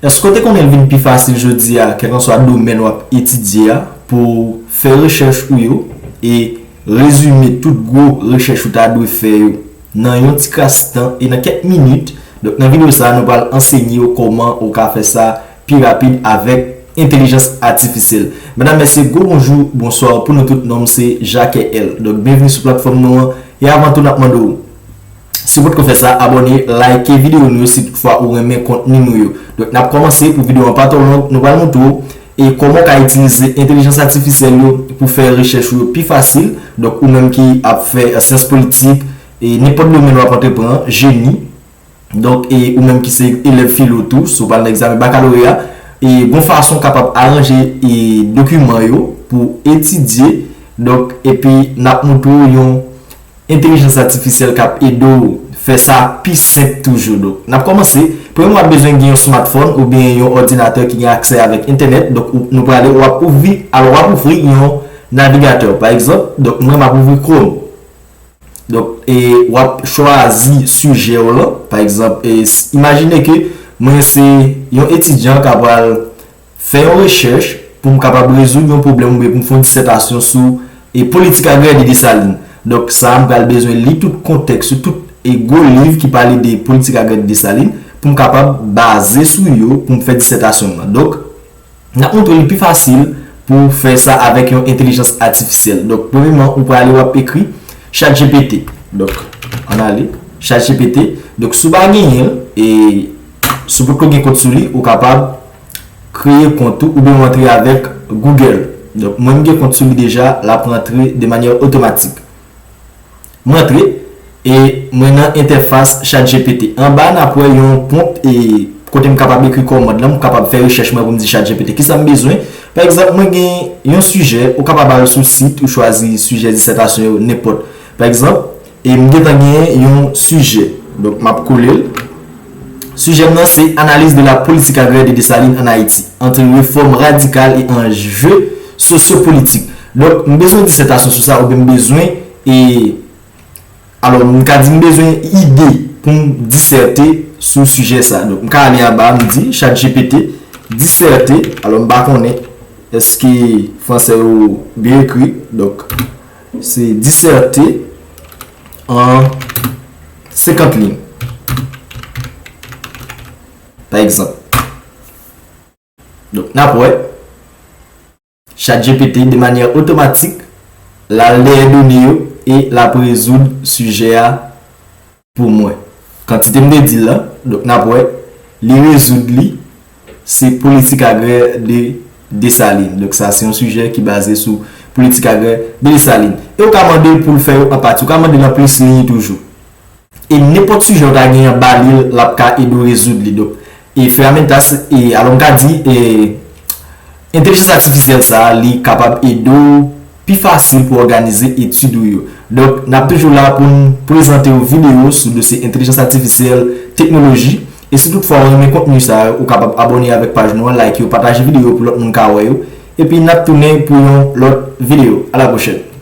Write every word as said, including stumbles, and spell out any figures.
Èske w te konnen l vin pi fasil jodi a, kèlkanswa domèn w ap etidye a, pou w fè rechèch ou yo e rezime tout gwo rechèch ou ta dwe fè yo nan yon ti kras tan e nan kèk minit? Donk, nan videyo sa a, nou pral ansenye w kòman ou ka fè sa pi rapid avèk entèlijans atifisyèl. Medam, mesye, gwo bonjou, bonswa pou nou tout. Non m se Jacques L. Donk, byenvni sou platfòm nou an. E avan tou, n ap mande w, si w potko fè sa, abòne, like videyo nou yo si toutfwa ou renmen kontni nou yo. Donk, n ap kòmanse pou videyo an pa twò long. Nou pral montre w e kòman w ka itilize entèlijans atifisyèl yo pou fè rechèch ou yo pi fasil. Donk, ou menm ki ap fè, e, syans politik, e nenpòt domèn w ap antreprann, jeni, donk, e ou menm ki se elèv filo tou, si w pral nan egzamen bakaloreya, e gon fason w kapab aranje e dokiman yo pou etidye. Donk, epi n ap montre w yon entèlijans atifisyèl k ap ede w fè sa pi senp toujou. Donk, n ap kòmanse. Premyèman, w ap bezwen gen yon smartphone oubyen yon òdinatè ki gen aksè avèk entènèt. Donk, ou, nou prale, w ap ouvri, alò, w ap ouvri yon navigatè, pa egzanp. Donk, mwen, m ap ouvri Chrome. Donk, e w ap chwazi sijè w lan. Pa egzanp, e, s- imajine ke mwen se yon etidyan k ap pral fè yon rechèch pou m kapab rezoud yon pwoblèm oubyen pou m fè yon disètasyon sou, e, politik agrè de Desalin. Donk, sa a, m pral bezwen li tout kontèks, tout, e, gwo liv ki pale de politik agrè de Desalin pou m kapab baze sou yo pou m fè disètasyon m nan. Donk, n ap montre li pi fasil pou fè sa avèk yon entèlijans atifisyèl. Donk, premyèman, ou prale, w ap ekri ChatGPT. Donk, ann ale, ChatGPT. Donk, si w pa genyen l, e si w potko gen kont sou li, ou kapab kreye kont ou oubyen w antre avèk Google. Donk, mwen, m gen kont sou li deja, l ap rantre de manyè otomatik. Mwen antre, e mwen nan entèfas ChatGPT. Anba, n ap wè yon pwonp, e kote m kapab ekri kòmand lan, m kapab fè rechèch mwen pou m di ChatGPT kisa m bezwen. Pa egzanp, mwen gen yon sijè, ou kapab al sou sit, ou chwazi sijè disètasyon yo, nenpòt. Pa egzanp, e m gentan gen yon sijè. Donk, m ap kole l. Sijè m nan se Analyse de la politique agraire de Dessalines en Haïti, entre réformes radicales et enjeux sociopolitiques. Donk, m bezwen disètasyon sou sa, oubyen m bezwen, e, alò, m ka di m bezwen ide pou m disète sou sijè sa. Donk, m ka ale anba, m di, ChatGPT, disète, alò, m pa konnen èske fransè yo byen ekri, donk, se disète an senkant liy, pa egzanp. Donk, n ap wè, ChatGPT, de manyè otomatik, l al dèyè done yo e l ap rezoud sijè a pou mwen. Kantite m te di l lan, donk, n ap wè, li rezoud li, se politik agrè de Desalin. Donk, sa se yon sijè ki baze sou politik agrè de Desalin. E ou ka mande l pou l fè yo an pati, ou ka mande l an plis liy toujou. E nenpòt sijè w ta genyen, ba li l, l ap ka ede w rezoud li. Donk, e Ferramentas, e alò m ka di, e entèlijans atifisyèl sa a, li kapab ede w pi fasil pou òganize etid ou yo. Donk, n ap toujou la pou n prezante w videyo sou dosye entèlijans atifisyèl, teknoloji. E si toutfwa w renmen kontni sa yo, ou kapab abòne avèk paj nou an, like yo, pataje videyo pou lòt moun ka wè yo. Epi n ap tounen pou yon lòt videyo. A la pwochèn.